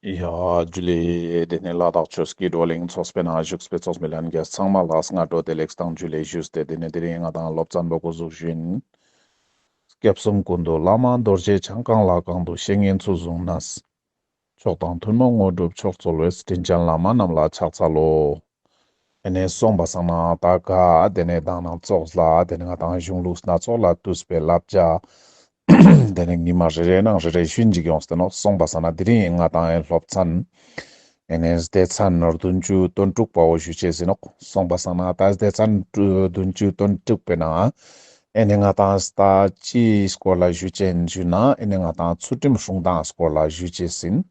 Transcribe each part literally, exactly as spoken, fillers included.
ཡ་ཇུ་ལེ། དེ་ནས་ལ་དྭགས་ཆོས་ཀྱི་བགྲོ་གླེང་ཚོགས་པའི་ནང་བཞུགས་པའི་ཚོགས་མི་ལྷན་རྒྱས་ཚང་མ་ལ་སྔ་དྲོ་བདེ་ལེགས་དང་ཇུ་ལེ་ཞུས་ཏེ། དེ་ནས་དེ་རིང་ང་དང་སློབ་ཚན་པོ་འགོ་འཛུགས་ཞུ་ཡིན། སྐྱབས་གསུམ་ཀུན་འདུས་བླ་མ་རྡོ་རྗེ་འཆང་། གང་ལ་གང་འདུལ་བཤེས་གཉེན་ཚུལ་བཟུང་ནས། མཆོག་དང་ཐུན་མོང་དངོས་གྲུབ་མཆོག་སྩོལ་བའི། དྲིན་ཅན་བླ་མ་རྣམས་ལ་ཕྱག་འཚལ་ལོ། ཨེ་ནས་སོང་པ་སང་ན་ད་ག་དེ་ནས་མདང་ནང་ཙོགས་ལ་དེ་ནས་ང་དང་གཞུང་ལུགས་སྣ་ཚོགས་ལས་བཏུས་པའི་བསླབ་བྱ་དེ་ནས་ཉི་མ་རེ་རེ་ནང་རེ་རེ་ཞུ་ཡིན་ཅིག་ཡོངས་ཏེ་ནོག། སོང་པ་སང་ན་དེ་རིང་ང་དང་ཨེ་སློབ་ཚན་ཨེ་ནས་སྡེ་ཚན་བདུན་ཅུ་དོན་དྲུག་པའོ་ཞུ་ཅེས་ཡིན་ནོག། སོང་པ་སང་ན་ད་སྡེ་ཚན་བདུན་ཅུ་དོན་དྲུག་པའི་ནང་ཨེ་ནས་ང་དང་ད་ཅིའི་སྐོར་ལ་ཞུ་ཅེས་ཡིན་ཞུ་ན་ཨེ་ནས་ང་དང་ཚུལ་ཁྲིམས་སྲུང་སྟངས་སྐོར་ལ་ཞུ་ཅེས་ཡིན།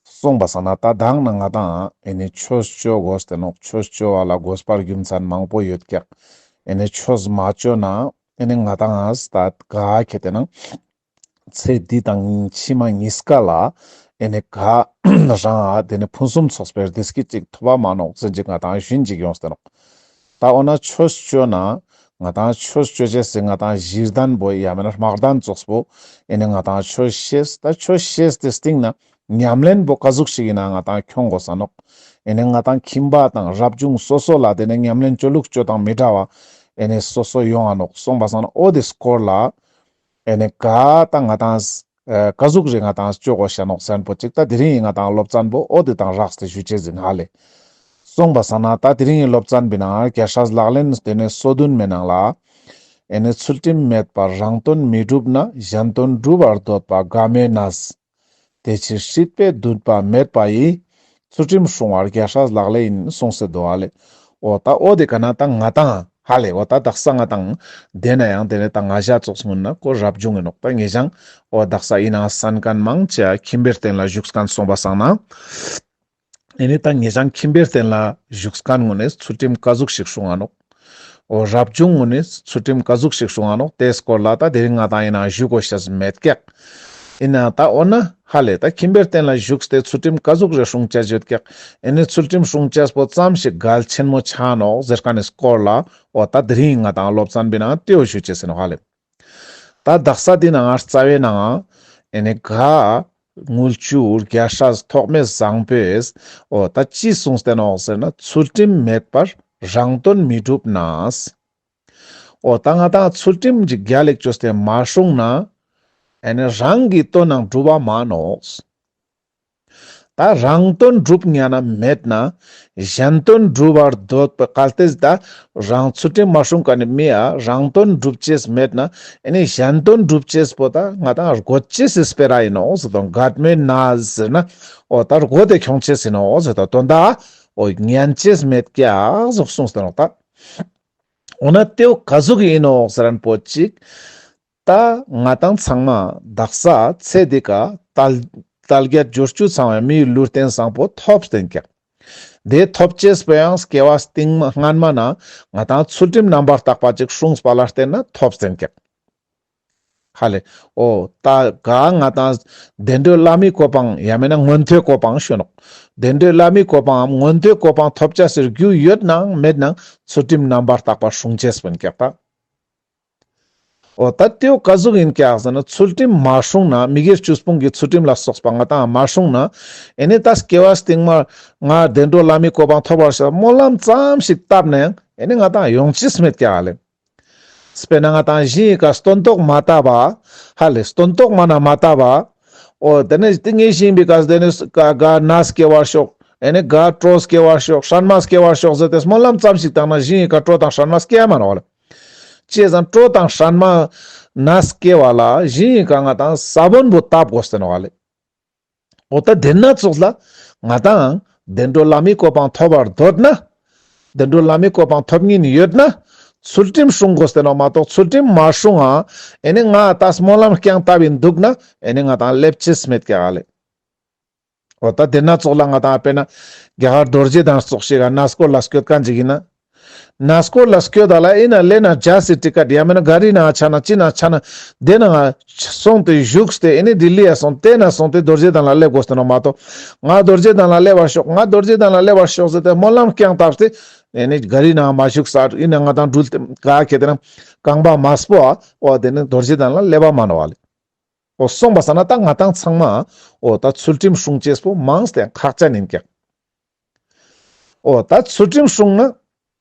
སོང་པ་སང་ན་ད་མདང་ནང་ང་དང་ཨེ་ནི་ཆོས་ཅོ་དགོས་ཏེ་ནོག། ཆོས་ཅོ་བ་ལ་དགོས་པ་རྒྱུ་མཚན་མང་པོ་ཡོད་ཀྱག། ཨེ་ནི་ཆོས་མ་ཅོ་ན་ཨེ་ནི་ང་དང་ཨ་ད་ག་ཁེ་ཏེ་ན་ཚེ་འདི་དང་ཕྱི་མ་གཉིས་ཀ་ལ་ཨེ་ནི་ག་རང་ཨ་དེ་ནི་ཕུན་སུམ་ཚོགས་པའི་བདེ་སྐྱིད་ཅིག་ཐོབ་པ་མ་ནོག་ཟེར་ཅིག་ང་དང་ཞུ་ཡིན་ཅིག་ཡོངས་ཏེ་ནོག། ད་འོ་ན་ཆོས་ཅོ་ན་ང་དང་ཆོས་ཅོ་ཅེས་སི་ང་དང་གཞི་རྟེན་པོ་ཡ་མེད་ན་དམག་རྟེན་ཙོགས་པོ་ཨེ་ནི་ང་དང་ཆོས་ཤེས། ད་ཆོས་ཤེས་ཏེ་སྟིང་ན་ཉམས་ལེན་པོ་ག་ཟུག་ཞིག་ཡིན་ན་ང་དང་ཁྱོང་དགོས་ས་ནོག། ཨེ་ནི་ང་དང་ཁྱིམ་པ་དང་རབ་བྱུང་སོ་སོ་ལ་དེ་ནི་ཉམས་ལེན་ཅོ་ལུགས་ཅོ་སྟངས་མི་འདྲ་བ་ཨེ་ནི་སོ་སོ་ཡོང་ང་ནོག། སོང་པ་སང་ན་འོ་དེ་སྐོར་ལ་ཨེ་ནི་ག་ད་ང་དང་ཨེ་ག་ཟུག་རེ་ང་དང་ཅོ་དགོས་ཤ་ནོག་ཟེར་ན་པོ་ཅིག་ད་དེ་རིང་ང་དང་སློབ་ཚན་པོ་འོ་དེ་དང་རགས་ཏེ་ཞུ་ཅེས་ཡིན་ཧ་ལེ། སོང་པ་སང་ན་ད་དེ་རིང་གི་སློབ་ཚན་པོའི་ནང་རྒྱལ་སྲས་ལག་ལེན་དེ་ནས་སོ་བདུན་མའི་ནང་ལ་ཨེ་ནི་ཚུལ་ཁྲིམས་མེད་པར་རང་དོན་མི་འགྲུབ་ན། གཞན་དོན་སྒྲུབ་པར་འདོད་པ་དགའ་མོས་ནས། དེ་ཕྱིར་སྲིད་པའི་འདུན་པ་མེད་པ་ཡིས། ཚུལ་ཁྲིམས་སྲུང་བ་རྒྱལ་སྲས་ལག་ལེན་ཡིན། གསུངས་སེ་འདུག་ཨ་ལེ། འོ་ད་འོ་དེ་ག་ན་ད་ང་དང་ཧ་ལེ་འོ་ད་དག་ས་ང་དང་དེ་ན་ཡང་དེ་ནས་ད་ང་ཞ་ཙོགས་སྔོན་ན་ཁོ་རབ་བྱུང་ཡིན་ནོག། ད་ངེ་ཞང་འོ་དག་ས་ཡིན་ན་གསན་མཁན་མང་ཆེ་ཁྱིམ་པའི་རྟེན་ལ་བཞུགས་མཁན་སོང་པ་སང་ན། ཨེ་ནི་ད་ངེ་ཞང་ཁྱིམ་པའི་རྟེན་ལ་བཞུགས་མཁན་ངོ་ནས་ཚུལ་ཁྲིམས་ག་ཟུག་ཞིག་སྲུང་ང་ནོག། འོ་རབ་བྱུང་ངོ་ནས་ཚུལ་ཁྲིམས་ག་ཟུག་ཞིག་སྲུང་ང་ནོག། དེའི་སྐོར་ལ་ད་དེ་རིང་ང་དང་ཡིན་ན་ཞུ་དགོས་ཤེས་མེད་ཀྱག། ཡིན་ན་ད་འོ་ན་ཧ་ལེ་ད་ཁྱིམ་པའི་རྟེན་ལ་བཞུགས་ཏེ་ཚུལ་ཁྲིམས་ག་ཟུག་རེ་སྲུང་ཅེས་ཡོད་ཀྱག། ཨེ་ནི་ཚུལ་ཁྲིམས་སྲུང་ཅེས་པོ་ཙམ་ཞིག་གལ་ཆེན་མོ་ཆ་ནོག་ཟེར་མཁན་ནི་སྐོར་ལ་འོ་ད་དེ་རིང་ང་དང་སློབ་ཚན་པོའི་ནང་དེའོ་ཞུ་ཅེས་ཡིན་ནོག་ཧ་ལེ། ད་དག་ས་དེ་ནང་རྩ་བའི་ནང་ཨེ་ནི་ག་དངུལ་ཆུ་རྒྱལ་སྲས་ཐོགས་མེད་བཟང་པོས་འོ་ད་ཅི་གསུངས་ཏེ་ནོག་ཟེར་ན། ཚུལ་ཁྲིམས་མེད་པར་རང་དོན་མི་འགྲུབ་ན། འོ་ད་ང་དང་ཚུལ་ཁྲིམས་ཀྱི་རྒྱལ་ལེགས་བཅོས་ཏེ་མ་སྲུང་ན་ཨེ་ནི་རང་གི་དོན་ནང་འགྲུབ་པ་མ་ནོག། ད་རང་དོན་སྒྲུབ་ཉན་ན་མེད་ན་གཞན་དོན་སྒྲུབ་པར་འདོད་པའི་གལ་ཏེ་ད་རང་ཚུལ་ཁྲིམས་མ་སྲུང་མཁན་ནི་མི་ཡ་རང་དོན་སྒྲུབ་ཅེས་མེད་ན་ཨེ་ནི་གཞན་དོན་སྒྲུབ་ཅེས་པོ་ད་ང་དང་དགོས་ཅེས་སི་སྤེ་ར་ཡིན་ནོག་ཟེར་དོ། དགའ་མོས་ན་ཟེར་ན་འོ་ད་དགོས་ཏེ་ཁྱོང་ཅེས་ཡིན་ནོག་ཟེར་དོ། དོན་དག་འོ་ཉན་ཅེས་མེད་ཀྱག་ཟེར་གསུངས་ཏེ་ནོག་ད། འོ་ན་དེའོ་ག་ཟུག་ཡིན་ནོག་ཟེར་ན་པོ་ཅིག། ད་ང་དང་ཚང་མ་དག་ས་ཚེ་འདི་ཀ་དལ་དལ་བརྒྱད་འབྱོར་བཅུ་ཚང་བའི་མིའི་ལུས་རྟེན་བཟང་པོ་ཐོབ་སྟེ་ཀྱག། དེ་ཐོབ་ཅེས་པོ་ཡང་སྐྱེ་བ་སྟིང་མ་སྔན་མ་ན་ང་དང་ཚུལ་ཁྲིམས་རྣམ་པར་དག་པ་ཅིག་སྲུངས་པ་ལ་བརྟེན་ན་ཐོབ་སྟེ་ཀྱག། ཧ་ལེ། འོ་ད་ག་ང་དང་བདེ་འགྲོ་ལྷ་མིའི་གོ་འཕང་ཡང་མེད་ན་མངོན་མཐོའི་གོ་འཕང་ཞུ་ནོག། བདེ་འགྲོ་ལྷ་མིའི་གོ་འཕང་ངམ་མངོན་མཐོའི་གོ་འཕང་ཐོབ་ཅེས་སི་རྒྱུ་ཡོད་ནའང་མེད་ནའང་ཚུལ་ཁྲིམས་རྣམ་པར་དག་པ་སྲུང་ཅེས་པོ་ཡིན་ཀྱག་ད། འོ་ད་དེའོ་ག་ཟུག་ཡིན་ཀྱག་ཟེར་ན། ཚུལ་ཁྲིམས་མ་སྲུང་ན་མི་དགེ་བཅུ་སྤོང་གི་ཚུལ་ཁྲིམས་ལ་སོགས་པ་ང་དང་མ་སྲུང་ན་ཨེ་ནི་ད་སྐྱེ་བ་སྟིང་མ་ང་བདེ་འགྲོ་ལྷ་མིའི་གོ་འཕང་ཐོབ་པར་ཤོག་སྨོན་ལམ་ཙམ་ཞིག་བཏབ་ན་ཡང་ཨེ་ནི་ང་དང་ཡོང་ཅེས་མེད་ཀྱག་ལེ། དཔེར་ན་ང་དང་ཞིང་ངི་ཀ་སྟོན་ཐོག་མ་བཏབ་པ། ཧ་ལེ་སྟོན་ཐོག་མ་ན་མ་བཏབ་པ། འོ་དེ་ནས་དེ་ངའི་ཞིང་པའི་ཀ་དེ་ནས་ག་ག་ནས་སྐྱེ་བར་ཤོག། ཨེ་ནི་ག་གྲོ་སྐྱེ་བར་ཤོག། སྲན་མ་སྐྱེ་བར་ཤོག་ཟེར་ཏེ་སྨོན་ལམ་ཙམ་ཞིག་བཏབ་ན་ཞིང་ངི་ཀ་གྲོ་དང་སྲན་མ་སྐྱེ་མ་ནོག་ལེ། ཅི་ཟེར་ན་གྲོ་དང་སྲན་མ་ནས་སྐྱེ་བ་ལ་ཞིང་ངི་ཀ་ང་དང་ས་བོན་པོ་བཏབ་དགོས་ཏེ་ནོག་ལེ། འོ་ད་དེ་ན་ཙོགས་ལ་ང་དང་བདེ་འགྲོ་ལྷ་མིའི་གོ་འཕང་ཐོབ་པར་འདོད་ན། བདེ་འགྲོ་ལྷ་མིའི་གོ་འཕང་ཐོབ་སྙིང་ཡོད་ན་ཚུལ་ཁྲིམས་སྲུང་དགོས་ཏེ་ནོག་མ་གཏོགས་ཚུལ་ཁྲིམས་མ་སྲུང་ང་ཨེ་ནི་ང་ད་སྨོན་ལམ་རྐྱང་བཏབ་ཡིན་འདུག་ན་ཨེ་ནི་ང་དང་སླེབ་ཅེས་མེད་ཀྱག་ལེ། འོ་ད་དེ་ན་ཙོགས་ལ་ང་དང་དཔེར་ན་རྒྱ་གར་རྡོ་རྗེ་གདན་ཙོགས་ཤིག་ག་གནས་སྐོར་ལ་སྐྱོད་མཁན་ཅིག་ཡིན་ན། གནས་སྐོར་ལ་སྐྱོད་ད་ལ་ཨིན་ན་ལེ་ན་ཇ་སི་ཊི་ཀཊ་ཡང་མེན་ན་ག་རི་ནང་ཆ་ན་ཅི་ནང་ཆ་ན་དེ་ནང་སོང་སྟེ་བཞུགས་ཏེ་ཨེ་ནི་ལྡི་ལི་ཡ་སོང་དེ་ན་སོང་སྟེ་རྡོ་རྗེ་གདན་ལ་སླེབ་དགོས་ཏེ་ནོག་མ་གཏོགས། ང་རྡོ་རྗེ་གདན་ལ་སླེབ་པར་ཤོག། ང་རྡོ་རྗེ་གདན་ལ་སླེབ་པར་ཤོག་ཟེར་ཏེ་སྨོན་ལམ་རྐྱང་བཏབ་སྟེ་ཨེ་ནི་ག་རི་ནང་མ་བཞུགས་ས་ཨིན་ན་ང་དང་འགྲུལ་ཏེ་ག་ཁེ་ཏེ་ན་རྐང་པ་མ་སྤོ་ཨ་འོ་དེ་ནི་རྡོ་རྗེ་གདན་ལ་སླེབ་པ་མ་ནོག་ལེ། འོ་སོང་པ་སང་ན་ད་ང་ཏང་ཚང་མ་འོ་ད་ཚུལ་ཁྲིམས་སྲུང་ཅེས་པོ་མང་སྟེ་ཁག་ཅན་ཡིན་ཀྱག། འོ་ད་ཚུལ་ཁྲིམས་སྲུང་ན་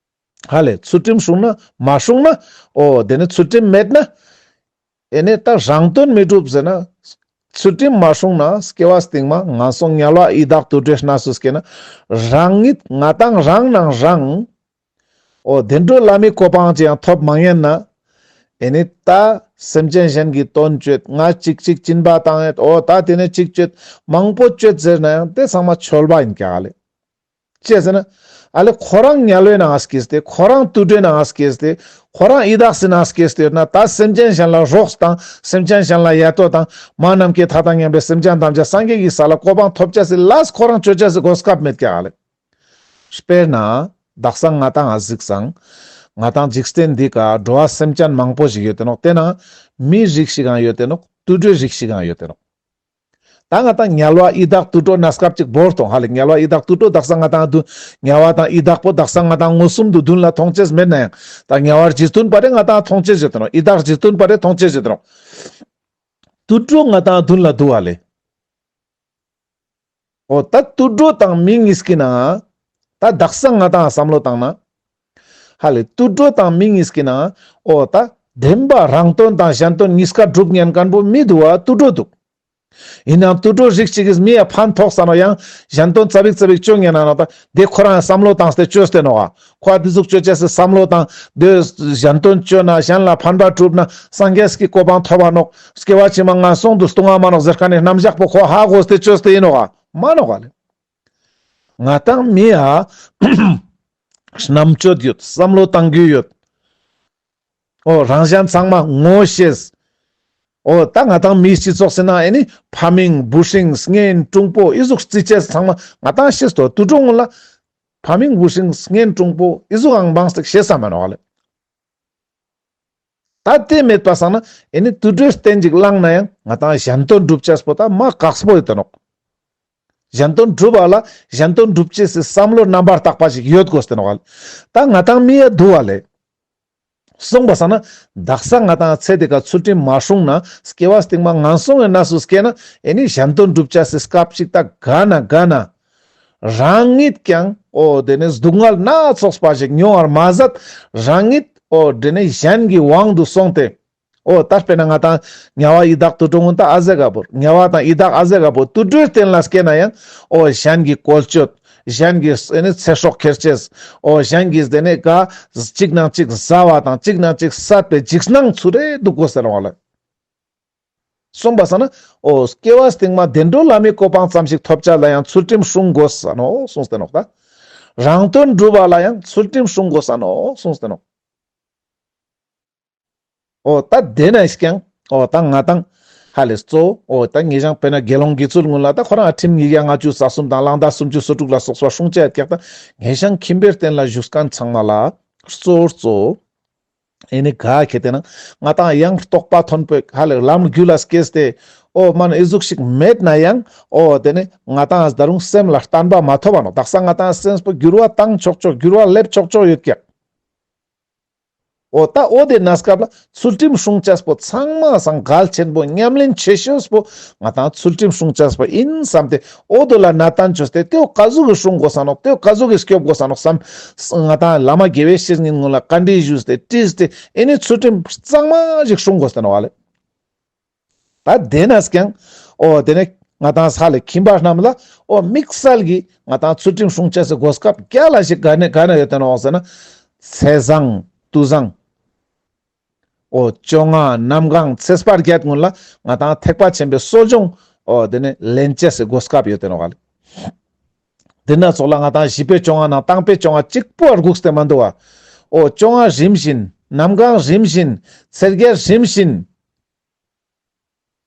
ཧ་ལེ་ཚུལ་ཁྲིམས་སྲུང་ན་མ་སྲུང་ན་འོ་དེ་ནི་ཚུལ་ཁྲིམས་མེད་ན་ཨེ་ནི་ད་རང་དོན་མི་འགྲུབ་ཟེར་ན། ཚུལ་ཁྲིམས་མ་སྲུང་ན་སྐྱེ་བ་སྟིང་མ་ངན་སོང་དམྱལ་བ་ཡི་དྭགས་དུད་འགྲོའི་གནས་སུ་སྐྱེ་ན་རང་ཉིད་ང་ཏང་རང་ནང་རང་འོ་བདེ་འགྲོ་ལྷ་མིའི་གོ་འཕང་ཅི་ཡང་ཐོབ་མ་ཉན་ན། ཨེ་ནི་ད་སེམས་ཅན་གཞན་གྱི་དོན་བཅོད་ང་ཅིག་ཅིག་སྦྱིན་པ་བཏང་ཡོད་འོ་ད་དེ་ནས་ཅིག་བཅོད་མང་པོ་བཅོད་ཟེར་ན་ཡང་དེ་ཚང་མ་འཆོལ་པ་ཡིན་ཀྱག་ལེ། ཅི་ཟེར་ན། ཨ་ལེ་ཁོ་རང་དམྱལ་བའི་ནང་སྐྱེས་ཏེ་ཁོ་རང་དུད་འགྲོའི་ནང་སྐྱེས་ཏེ་ཁོ་རང་ཡི་དྭགས་སི་ནང་སྐྱེས་ཏེ་ཡོད་ན་ད་སེམས་ཅན་གཞན་ལ་རོགས་དང་སེམས་ཅན་གཞན་ལ་ཡ་ཏོ་དང་མ་ནམ་མཁའི་མཐའ་དང་མཉམ་པའི་སེམས་ཅན་ཐམས་ཅད་སངས་རྒྱས་ཀྱི་ས་ལ་གོ་འཕང་ཐོབ་ཅེས་སི་ལས་ཁོ་རང་བཅོ་ཅེས་སི་གོ་སྐབས་མེད་ཀྱག་ལེ། དཔེར་ན་དག་ས་ང་ཏང་ང་གཟིགས་སང་ང་ཏང་འཇིག་རྟེན་འདི་ཀ་འགྲོ་བ་སེམས་ཅན་མང་པོ་ཞིག་ཡོད་དེ་ནོག། དེ་ནང་མིའི་རིགས་ཤིག་ཡང་ཡོད་དེ་ནོག། དུད་འགྲོའི་རིགས་ཤིག་ཡང་ཡོད་དེ་ནོག། ད་ང་ཏང་དམྱལ་བ་ཡི་དྭགས་དུད་འགྲོ་གནས་སྐབས་ཅིག་བོར་ཏོང་ཧ་ལེ། དམྱལ་བ་ཡི་དྭགས་དུད་འགྲོ་དག་ས་ང་ཏང་དུ་དམྱལ་བ་དང་ཡི་དྭགས་པོ་དག་ས་ང་ཏང་མངོན་སུམ་དུ་མདུན་ལ་མཐོང་ཅེས་མེད་ན་ཡང་ད་དམྱལ་བ་རྗེ་བཙུན་པ་རེ་ང་ཏང་མཐོང་ཅེས་ཡོད་དེ་ནོག། ཡི་དྭགས་རྗེ་བཙུན་པ་རེ་མཐོང་ཅེས་ཡོད་དེ་ནོག། དུད་འགྲོ་ང་ཏང་མདུན་ལ་འདུག་ཧ་ལེ། འོ་ད་དུད་འགྲོ་དང་མི་གཉིས་ཀྱི་ནང་ད་དག་ས་ང་ཏང་བསམ་བློ་བཏང་ན་ཧ་ལེ་དུད་འགྲོ་དང་མི་གཉིས་ཀྱི་ནང་འོ་ད་བདེན་པ་རང་དོན་དང་གཞན་དོན་གཉིས་ཀ་སྒྲུབ་ཉན་མཁན་པོ་མི་འདུག་བ། དུད་འགྲོ་འདུག། ཡིན་ནའང་དུད་འགྲོ་རིགས་གཅིག་གིས་མི་ཡ་ཕན་ཐོགས་ས་ནོག་ཡང་གཞན་དོན་ཙ་པིག་ཙ་པིག་བཅོ་ཉན་ན་ནོག། ད་དེ་ཁོ་རང་བསམ་བློ་བཏང་སྟེ་བཅོས་ཏེ་ནོག་ག། ཁོ་ཨ་དེ་ཟུག་བཅོ་ཅེས་སི་བསམ་བློ་དང་དེ་གཞན་དོན་བཅོ་ན་གཞན་ལ་ཕན་པ་སྒྲུབ་ན་སངས་རྒྱས་ཀྱི་གོ་འཕང་ཐོབ་པ་ནོག། སྐྱེ་བ་ཕྱི་མ་ངན་སོང་དུ་ལྟུང་བ་མ་ནོག་ཟེར་མཁན་ནི་རྣམ་གཞག་པོ་ཁོ་ཧ་གོ་སྟེ་བཅོས་ཏེ་ཡིན་ནོག་ག། མ་ནོག་ག་ལེ། ང་ཏང་མི་ཡ་རྣམ་དཔྱོད་ཡོད། བསམ་བློ་བཏང་རྒྱུ་ཡོད། འོ་རང་གཞན་ཚང་མ་ངོ་ཤེས། འོ་ད་ང་ཏང་མིའི་སྤྱི་ཚོགས་སི་ནང་ཨེ་ནི་ཕ་མིང་བུ་སྲིང་གཉེན་དྲུང་པོ་ཨི་ཟུག་རྩི་ཅེས་ཚང་མ་ང་ཏང་ཤེས་ཏོ། དུད་འགྲོ་ངུན་ལ་ཕ་མིང་བུ་སྲིང་གཉེན་དྲུང་པོ་ཨི་ཟུག་ཨང་བང་སྟེ་ཤེས་ས་མ་ནོག་ལེ། ད་དེ་མེད་པ་སང་ན་ཨེ་ནི་དུད་འགྲོའི་རྟེན་ཅིག་བླངས་ན་ཡང་ང་ཏང་གཞན་དོན་སྒྲུབ་ཅེས་པོ་ད་མ་དཀགས་པོ་ཡོད་དེ་ནོག། གཞན་དོན་སྒྲུབ་པ་ལ་གཞན་དོན་སྒྲུབ་ཅེས་སི་བསམ་བློ་རྣམ་པར་དག་པ་ཞིག་ཡོད་དགོས་ཏེ་ནོག་ལེ། ད་ང་ཏང་མི་ཡ་འདུག་བ་ལེ། སོང་པ་སང་ན་དག་ས་ང་ཏང་ཚེ་འདི་ཀ་ཚུལ་ཁྲིམས་མ་སྲུང་ན་སྐྱེ་བ་སྟིང་མ་ངན་སོང་གི་གནས་སུ་སྐྱེ་ན་ཨེ་ནི་གཞན་དོན་སྒྲུབ་ཅེས་སི་སྐབས་ཤིག་ད་ག་ན་ག་ན། རང་ཉིད་ཀྱང་འོ་དེ་ནི་སྡུག་བསྔལ་སྣ་ཚོགས་པ་ཞིག་མྱོང་བར་མ་ཟད། རང་ཉིད་འོ་དེ་ནི་གཞན་གྱི་དབང་དུ་སོང་སྟེ། འོ་ད་དཔེར་ན་ང་ཏང་དམྱལ་བ་ཡི་དྭགས་དུད་འགྲོ་ངུན་ད་ཨ་ཟེ་ག་བོར། དམྱལ་བ་དང་ཡི་དྭགས་ཨ་ཟེ་ག་བོར། དུད་འགྲོའི་རྟེན་ལ་སྐྱེས་ན་ཡང་འོ་གཞན་གྱི་བཀོལ་སྤྱོད། གཞན་གྱི་ཨེ་ནི་ཚེ་སྲོག་ཁྱེར་ཅེས། འོ་གཞན་གྱི་དེ་ནི་ག་གཅིག་ནང་གཅིག་ཟ་བ་དང་གཅིག་ནང་གཅིག་བསད་པའི་འཇིགས་སྣང་ཚུ་རེ་འདུག་དགོས་ཟེར་བ་ལེ། སོང་པ་སང་ན་འོ་སྐྱེ་བ་སྟིང་མ་བདེ་འགྲོ་ལྷ་མིའི་གོ་འཕང་ཙམ་ཞིག་ཐོབ་ཅེས་ལ་ཡང་ཚུལ་ཁྲིམས་སྲུང་དགོས་ས་ནོག་གསུངས་ཏེ་ནོག། ད་རང་དོན་སྒྲུབ་པ་ལ་ཡང་ཚུལ་ཁྲིམས་སྲུང་དགོས་ས་ནོག་གསུངས་ཏེ་ནོག། འོ་ད་དེ་ནས་ཀྱང་འོ་ད་ང་ཏང་ཧ་ལེ་གཙོ་བོ་འོ་ད་ངེ་ཞང་དཔེར་ན་དགེ་སློང་དགེ་ཚུལ་ངུན་ལ་ད་ཁོ་རང་ཁྲིམས་ཉིས་བརྒྱ་ལྔ་བཅུ་རྩ་གསུམ་དང་གླང་དར་སུམ་ཅུ་སོ་དྲུག་ལ་སོགས་པ་སྲུང་ཅེས་ཡོད་ཀྱག། ད་ངེ་ཞང་ཁྱིམ་པའི་རྟེན་ལ་བཞུགས་མཁན་ཚང་མ་ལ་གཙོ་བོ་གཙོ་བོ་ཨེ་ནི་ག་ཁེ་ཏེ་ན་ང་ཏང་ཡང་རྟོགས་པ་མཐོན་པོ་ཧ་ལེ་ལམ་རྒྱུད་ལ་སྐྱེས་ཏེ་འོ་མ་ན་ཨི་ཟུག་ཞིག་མེད་ན་ཡང་འོ་དེ་ནི་ང་ཏང་ད་རུང་སེམས་ལ་བརྟན་པ་མ་ཐོབ་པ་ནོག། དག་ས་ང་ཏང་སེམས་པོ་འགྱུར་བ་བཏང་ཆོག་ཆོག་འགྱུར་བ་སླེབས་ཆོག་ཆོག་ཡོད་ཀྱག། འོ་ད་འོ་དེ་གནས་སྐབས་ལ་ཚུལ་ཁྲིམས་སྲུང་ཅེས་པོ་ཚང་མ་སང་གལ་ཆེན་པོ་ཉམས་ལེན་ཆེ་ཤོས་པོ་ང་ཏང་ཚུལ་ཁྲིམས་སྲུང་ཅེས་པོ་ཡིན་བསམ་སྟེ་འོ་དོ་ལ་གནས་བརྟན་བཅོས་ཏེ་དེའོ་ག་ཟུག་གི་སྲུང་དགོས་ས་ནོག། དེའོ་ག་ཟུག་གི་སྐྱོབ་དགོས་ས་ནོག་བསམ། ང་ཏང་བླ་མ་དགེ་བའི་བཤེས་གཉེན་ངུན་ལ་བཀའ་འདྲི་ཞུས་ཏེ་དྲིས་ཏེ་ཨེ་ནི་ཚུལ་ཁྲིམས་གཙང་མ་ཞིག་སྲུང་དགོས་ས་ནོག་ལེ། ད་དེ་ནས་ཀྱང་འོ་དེ་ནས་ང་ཏང་ས་ལེ་ཁྱིམ་པ་རྣམས་ལ་འོ་དམིགས་བསལ་གྱི་ང་ཏང་ཚུལ་ཁྲིམས་སྲུང་ཅེས་སི་གོ་སྐབས་རྒྱ་ལ་ཞིག་ག་ནས་ག་ནས་ཡོད་དེ་ནོག་ཟེར་ན། ཚེས་བཟང་དུས་བཟང་འོ་བཅོ་ལྔ་གནམ་གང་ཚེས་པ་བརྒྱད་ངུན་ལ་ང་ཏང་ཐེག་པ་ཆེན་པོའི་གསོ་སྦྱོང་འོ་དེ་ནས་ལེན་ཅེས་སི་གོ་སྐབས་ཡོད་དེ་ནོག་ལེ། དེ་ན་ཚོགས་ལ་ང་ཏང་བཞི་པའི་བཅོ་ལྔ་ནང་དང་པོའི་བཅོ་ལྔ་གཅིག་པོ་སྒུག་སྟེ་མ་འདུག་བ། འོ་བཅོ་ལྔ་རིམ་བཞིན་གནམ་གང་རིམ་བཞིན་ཚེས་བརྒྱད་རིམ་བཞིན།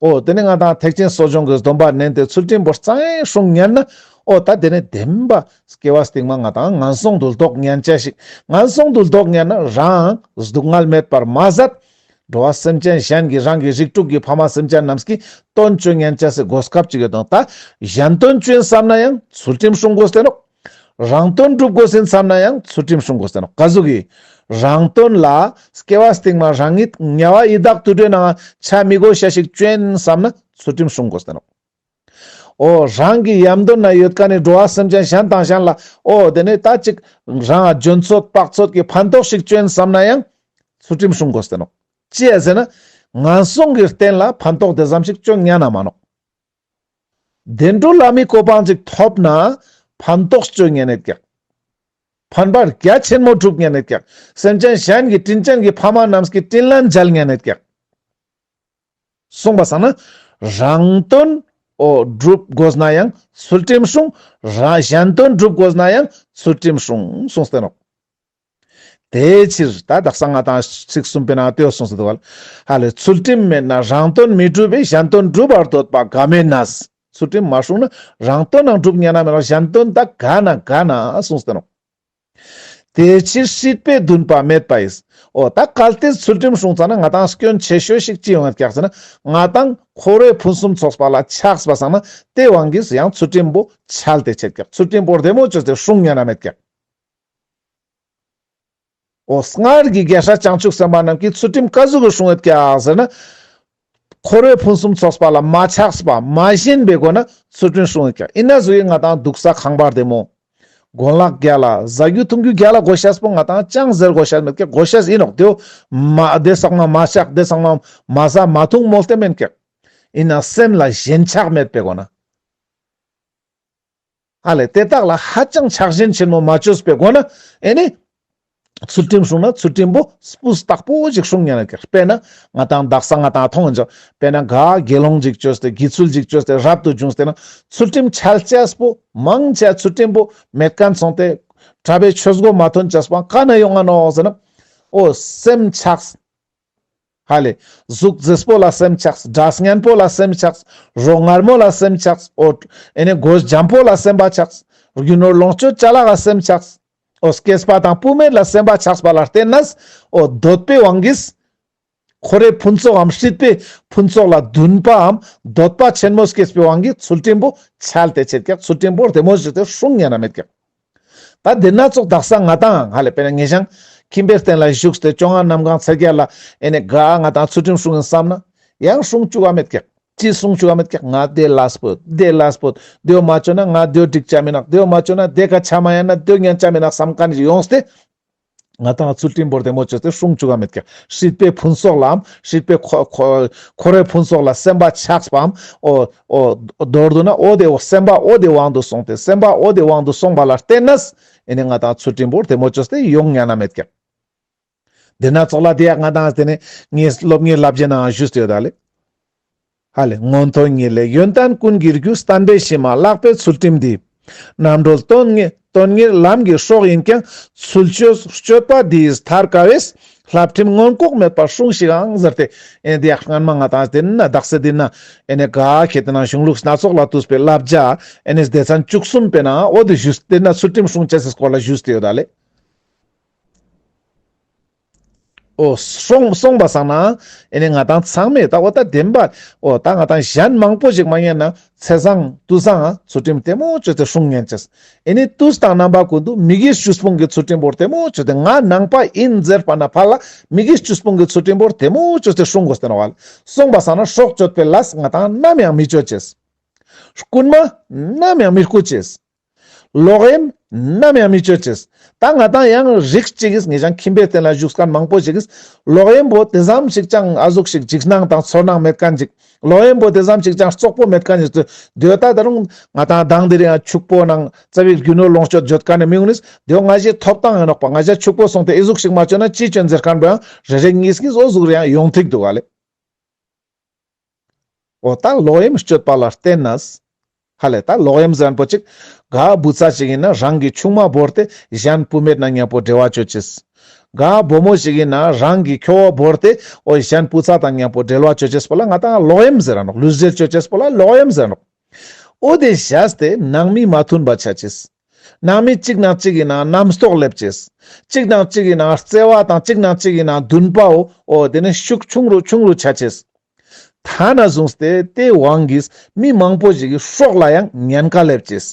འོ་དེ་ནས་ང་ཏང་ཐེག་ཆེན་གསོ་སྦྱོང་གི་སྡོམ་པ་ནན་ཏེ་ཚུལ་ཁྲིམས་པོ་གཙང་ཡང་སྲུང་ཉན་ན་འོ་ད་དེ་ནས་བདེན་པ་སྐྱེ་བ་སྟིང་མ་ང་ཏང་ངན་སོང་དུ་ལྡོག་ཉན་ཅེས་ཤིག། ངན་སོང་དུ་ལྡོག་ཉན་ན་རང་སྡུག་བསྔལ་མེད་པར་མ་ཟད། འགྲོ་བ་སེམས་ཅན་གཞན་གྱི་རང་གི་རིགས་དྲུག་གི་ཕ་མ་སེམས་ཅན་རྣམས་ཀྱི་དོན་བཅོ་ཉན་ཅེས་སི་གོ་སྐབས་ཅིག་ཡོད་དང་། ད་གཞན་དོན་བཅོ་ཡིན་བསམ་ན་ཡང་ཚུལ་ཁྲིམས་སྲུང་དགོས་ཏེ་ནོག། རང་དོན་སྒྲུབ་དགོས་ཡིན་བསམ་ན་ཡང་ཚུལ་ཁྲིམས་སྲུང་དགོས་ཏེ་ནོག། ག་ཟུག་གི། རང་དོན་ལ་སྐྱེ་བ་སྟིང་མ་རང་ཉིད་དམྱལ་བ་ཡི་དྭགས་དུད་འགྲོའི་ནང་ཆ་མི་དགོས་ཤེས་ཤིག་ཅོ་ཨིན་བསམ་ན་ཚུལ་ཁྲིམས་སྲུང་དགོས་ཏེ་ནོག། འོ་རང་གི་ཡམ་དོན་ན་ཡོད་ཁན་ནི་འགྲོ་བ་སེམས་ཅན་གཞན་དང་གཞན་ལ་འོ་དེ་ནི་ད་ཅིག་རང་འཇོན་ཚོད་དཔག་ཚོད་ཀྱི་ཕན་ཐོགས་ཤིག་ཅོ་ཨིན་བསམ་ན་ཡང་ཚུལ་ཁྲིམས་སྲུང་དགོས་ཏེ་ནོག། ཅི་ཡ་ཟེར་ན་ངན་སོང་གི་རྟེན་ལ་ཕན་ཐོགས་དེ་ཙམ་ཞིག་ཅོ་ཉན་ན་མ་ནོག། བདེ་འགྲོ་ལྷ་མིའི་གོ་འཕང་ཅིག་ཐོབ་ན་ཕན་ཐོགས་ཅོ་ཉན་ནེད་ཀྱག། ཕན་པ་རྒྱ་ཆེན་མོ་སྒྲུབ་ཉན་ནེད་ཀྱག། སེམས་ཅན་གཞན་གྱི་དྲིན་ཅན་གྱི་ཕ་མ་རྣམས་ཀྱི་དྲིན་ལན་འཇལ་ཉན་ནེད་ཀྱག། གསུངས་པ་སང་ན་རང་དོན་འོ་སྒྲུབ་དགོས་ན་ཡང་ཚུལ་ཁྲིམས་སྲུང་། རང་གཞན་དོན་སྒྲུབ་དགོས་ན་ཡང་ཚུལ་ཁྲིམས་སྲུང་གསུངས་ཏེ་ནོག། དེའི་ཕྱིར་ད་དག་ས་ང་དང་ཚིག་གསུམ་པའི་ནང་ལྟོས་གསུངས་སེ་འདུག་ག་ལེ། ཧ་ལེ་ཚུལ་ཁྲིམས་མེད་ན་རང་དོན་མི་འགྲུབ་པས། གཞན་དོན་སྒྲུབ་པར་འདོད་པ་ག་མེད་ན། ཚུལ་ཁྲིམས་མ་སྲུང་ན་རང་དོན་ནང་སྒྲུབ་ཉན་ན་མེད་ན་གཞན་དོན་ད་ག་ན་ག་ན་གསུངས་ཏེ་ནོག། དེའི་ཕྱིར་སྲིད་པའི་འདུན་པ་མེད་པ་ཡིས། འོ་ད་གལ་ཏེ་ཚུལ་ཁྲིམས་སྲུང་ཙ་ན་ང་དང་སྐྱོན་ཆེ་ཤོས་ཤིག་ཅི་ཡོང་ངད་ཀྱག་ཟེར་ན་ང་དང་འཁོར་བའི་ཕུན་སུམ་ཚོགས་པ་ལ་ཆགས་པ་སང་ན་དེ་དབང་གིས་ཡང་ཚུལ་ཁྲིམས་པོ་འཆལ་ཏེ་ཆེད་ཀྱག། ཚུལ་ཁྲིམས་པོ་བདེ་མོ་ཅོས་ཏེ་སྲུང་ཉན་ན་མེད་ཀྱག། འོ་སྔར་གྱི་རྒྱལ་སྲས་བྱང་ཆུབ་སེམས་དཔའ་རྣམས་ཀྱིས་ཚུལ་ཁྲིམས་ག་ཟུག་གི་སྲུང་ངད་ཀྱག་ཟེར་ན། འཁོར་བའི་ཕུན་སུམ་ཚོགས་པ་ལ་མ་ཆགས་པ་མ་ཞེན་པའི་སྒོ་ནས་ཚུལ་ཁྲིམས་སྲུང་ངད་ཀྱག། ཨིན་ན་ཟུག་གི་ང་དང་འདུག་ས་ཁང་པ་བདེ་མོ། གོན་ལག་རྒྱལ་ལ་ཟ་རྒྱུ་འཐུང་རྒྱུ་རྒྱལ་ལ་དགོས་ཤེས་པོ་ང་དང་ཅང་ཟེར་དགོས་ཤེས་མེད་ཀྱག། དགོས་ཤེས་ཨིན་ནོག། དེའོ་མ་དེ་ཚང་མ་མ་ཆགས་དེ་ཚང་མ་མ་ཟ་མ་འཐུང་མོལ་ཏེ་མེན་ཀྱག། ཨིན་ན་སེམས་ལ་ཞེན་ཆགས་མེད་པའི་སྒོ་ནས། ཧ་ལེ་དེ་དག་ལ་ཧ་ཅང་ཆགས་ཞེན་ཆེན་མོ་མ་ཅོས་པའི་སྒོ་ནས་ཨེ་ནི་ཚུལ་ཁྲིམས་སྲུང་ན་ཚུལ་ཁྲིམས་པོ་སྤུས་དག་པོ་ཅིག་སྲུང་ཉན་ན་ཀྱག། དཔེར་ན་ང་དང་དག་ས་ང་དང་མཐོང་ཡིན་ཅོ། དཔེར་ན་ག་དགེ་སློང་ཅིག་ཅོས་ཏེ་དགེ་ཚུལ་ཅིག་ཅོས་ཏེ་རབ་ཏུ་བྱུང་སྟེ་ན་ཚུལ་ཁྲིམས་འཆལ་ཅེས་པོ་མང་ཆེ་ཚུལ་ཁྲིམས་པོ་མེད་མཁན་སོང་སྟེ་གྲྭ་པའི་ཆོས་གོས་མ་ཐོན་ཅེས་པོ་ག་ན་ཡོང་ང་ནོག་ཟེར་ན། འོ་སེམས་ཆགས། ཧ་ལེ། གཟུགས་མཛེས་པོ་ལ་སེམས་ཆགས། སྒྲ་སྙན་པོ་ལ་སེམས་ཆགས། རོ་མངར་མོ་ལ་སེམས་ཆགས། འོ། ཨེ་ནི་གོས་འཇམ་པོ་ལ་སེམས་པ་ཆགས། རྒྱུ་ནོར་ལོངས་སྤྱོད་ཅ་ལག་ལ་སེམས་ཆགས། འོ་སྐྱེས་པ་དང་བུད་མེད་ལ་སེམས་པ་ཆགས་པ་ལ་བརྟེན་ནས་འོ་འདོད་པའི་དབང་གིས་འཁོར་བའི་ཕུན་ཚོགས་འམ་སྲིད་པའི་ཕུན་ཚོགས་ལ་འདུན་པའམ་འདོད་པ་ཆེན་མོ་སྐྱེས་པའི་དབང་གིས་ཚུལ་ཁྲིམས་པོ་འཆལ་ཏེ་ཆེད་ཀྱག། ཚུལ་ཁྲིམས་པོ་བདེ་མོ་ཞིག་སྟེ་སྲུང་ཉན་ན་མེད་ཀྱག། ད་དེ་ན་ཙོགས་དག་ས་ང་དང་ཧ་ལེ་དཔེར་ན་ངེ་ཞང་ཁྱིམ་པའི་རྟེན་ལ་བཞུགས་ཏེ་བཅོ་ལྔ་གནམ་གང་ཚེས་བརྒྱད་ལ་ཨེ་ནི་ག་ང་དང་ཚུལ་ཁྲིམས་སྲུང་ཡིན་བསམ་ན་ཡང་སྲུང་བཅུག་ག་མེད་ཀྱག། ཅི་སྲུང་བཅུག་ག་མེད་ཀྱག། ང་དེ་ལས་པོ་དེ་ལས་པོ་དེའོ་མ་ཅོ་ན་ང་དེའོ་འགྲིག་ཆ་མི་ནག། དེའོ་མ་ཅོ་ན་དེ་ཀ་ཆ་མ་ཡན་ན་དེའོ་ཉན་ཆ་མི་ནག་བསམ་མཁན་ཞིག་ཡོངས་ཏེ་ང་དང་ཚུལ་ཁྲིམས་པོ་བདེ་མོ་ཅོས་ཏེ་སྲུང་བཅུག་ག་མེད་ཀྱག། སྲིད་པའི་ཕུན་ཚོགས་ལའམ་སྲིད་པའི་འཁོ་འཁོ་འཁོར་བའི་ཕུན་ཚོགས་ལ་སེམས་པ་ཆགས་པའམ་འོ་འོ་མདོར་བསྡུ་ན་འོ་དེ་སེམས་པ་འོ་དེ་དབང་དུ་སོང་སྟེ་སེམས་པ་འོ་དེ་དབང་དུ་སོང་བ་ལ་བརྟེན་ནས་ཨེ་ནི་ང་དང་ཚུལ་ཁྲིམས་པོ་བདེ་མོ་ཅོས་ཏེ་ཡོང་ཉན་ན་མེད་ཀྱག། དེ་ན་ཙོགས་ལ་དེ་ཡག་ང་དང་དེ་ནི་ངའི་སློབ་གཉེར་བསླབ་བྱའི་ནང་ཞུས་ཏེ་ཡོད་ད་ལེ། ཧ་ལེ། མངོན་མཐོ་ཉིད་ལས་ཡོན་ཏན་ཀུན་གྱི་རྒྱུ། བསྟན་པའི་གཞི་མ་ལག་པའི་ཚུལ་ཁྲིམས་འདི། རྣམ་གྲོལ་དོན་གཉེར་དོན་གཉེར་ལམ་གྱི་སྲོག་ཡིན་ཀྱང་། ཚུལ་འཆོས་སྤྱོད་པ་འདི་ཡིས་ཐར་དཀའ་བས། བསླབ་ཁྲིམས་མངོན་ལྐོག་མེད་པར་སྲུངས་ཤིག་ཨང་ཟེར་ཏེ། ཨེ་དེ་ཡག་སྔན་མ་ང་དང་དེ་ན་དག་ས་དེ་ན་ཨེ་ནི་ག་ཁེ་དེ་ན་གཞུང་ལུགས་སྣ་ཚོགས་ལ་བཏུས་པའི་བསླབ་བྱ་ཨེ་ནི་སྡེ་ཚན་བཅུ་གསུམ་པའི་ནང་འོ་དེ་ཞུས་དེ་ན་ཚུལ་ཁྲིམས་སྲུང་ཅེས་སི་སྐོར་ལ་ཞུས་ཏེ་ཡོད་ད་ལེ། འོ་སོང་སོང་བ་སང་ན་ཨེ་ནི་ང་དང་ཚང་མས་ད་འོ་ད་བདེན་པ་འོ་ད་ང་དང་གཞན་མང་པོ་ཞིག་མ་ཉན་ན་ཚེས་བཟང་དུས་བཟང་ཚུལ་ཁྲིམས་བདེ་མོ་ཅོས་ཏེ་སྲུང་ཉན་ཅེས། ཨེ་ནི་དུས་དང་རྣམ་པ་ཀུན་ཏུ་མི་དགེ་བཅུ་སྤོང་གི་ཚུལ་ཁྲིམས་པོ་བདེ་མོ་ཅོས་ཏེ་ང་ནང་པ་ཡིན་ཟེར་བ་ན་ཕར་ལ་མི་དགེ་བཅུ་སྤོང་གི་ཚུལ་ཁྲིམས་པོ་བདེ་མོ་ཅོས་ཏེ་སྲུང་དགོས་ཏེ་ནོག་ལེ། སོང་བ་སང་ན་སྲོག་གཅོད་པའི་ལས་ང་དང་ནམ་ཡང་མི་ཅོ་ཅེས། རྐུན་མ་ནམ་ཡང་མི་རྐུ་ཅེས། ལོག་གཡེམ་ནམ་ཡང་མི་ཅོ་ཅེས། ད་ང་དང་ཡང་རིགས་གཅིག་གིས་ངེ་ཞང་ཁྱིམ་པའི་རྟེན་ལ་བཞུགས་མཁན་མང་པོ་ཞིག་གིས་ལོག་གཡེམ་པོ་དེ་ཙམ་ཞིག་ཅང་ཨ་ཟུག་ཞིག་འཇིགས་སྣང་དང་ཚོར་སྣང་མེད་མཁན་ཞིག། ལོག་གཡེམ་པོ་དེ་ཙམ་ཞིག་ཅང་བཙོག་པོ་མེད་མཁན་ཞིག་ཏུ་སྡོད། ད་ད་རུང་ང་དང་དང་དེ་རིང་ཕྱུག་པོ་ནང་རྩ་བའི་རྒྱུ་ནོར་ལོངས་སྤྱོད་འཇོད་མཁན་ནི་མི་ཡོང་ནིས་དེའོ་ང་ཞའི་ཐོབ་ཐང་ཡིན་ནོག་པ། ང་ཞ་ཕྱུག་པོ་སོང་སྟེ་ཨི་ཟུག་ཞིག་མ་ཅོ་ན་ཅི་ཅོན་ཟེར་མཁན་པོ་ཡང་རེ་རེ་གཉིས་གཉིས་འོ་ཟུག་རེ་ཡང་ཡོང་ཐིག་འདུག་ག་ལེ། འོ་ད་ལོག་གཡེམ་སྤྱོད་པ་ལ་བརྟེན་ནས། ཧ་ལེ་ད་ལོག་གཡེམ་ཟེར་མཁན་པོ་ཅིག་ག་བུ་ཚ་ཅིག་ཡིན་ན་རང་གི་ཆུང་མ་བོར་ཏེ་གཞན་བུད་མེད་ནང་མཉམ་པོ་འབྲེལ་བ་ཅོ་ཅེས། ག་བུ་མོ་ཅིག་ཡིན་ན་རང་གི་ཁྱོ་བོ་བོར་ཏེ་འོ་གཞན་བུ་ཚ་དང་མཉམ་པོ་འབྲེལ་བ་ཅོ་ཅེས་པོ་ལ་ང་དང་ལོག་གཡེམ་ཟེར་ར་ནོག། ལུས་འབྲེལ་ཅོ་ཅེས་པོ་ལ་ལོག་གཡེམ་ཟེར་ར་ནོག། འོ་དེ་བཞག་སྟེ་ནང་མི་མ་མཐུན་པ་ཆ་ཅེས། ནང་མི་གཅིག་ནང་གཅིག་ཡིན་ན་རྣམ་རྟོག་སླེབས་ཅེས། གཅིག་ནང་གཅིག་ཡིན་ན་བརྩེ་བ་དང་གཅིག་ནང་གཅིག་ཡིན་ན་འདུན་པའོ། འོ་དེ་ནི་ཤུགས་ཆུང་རུ་ཆུང་རུ་ཆ་ཅེས། ཐ་ན་བཟུང་སྟེ་དེའི་དབང་གིས་མི་མང་པོ་ཞིག་གི་སྲོག་ལ་ཡང་ཉེན་ཁ་སླེབས་ཅེས།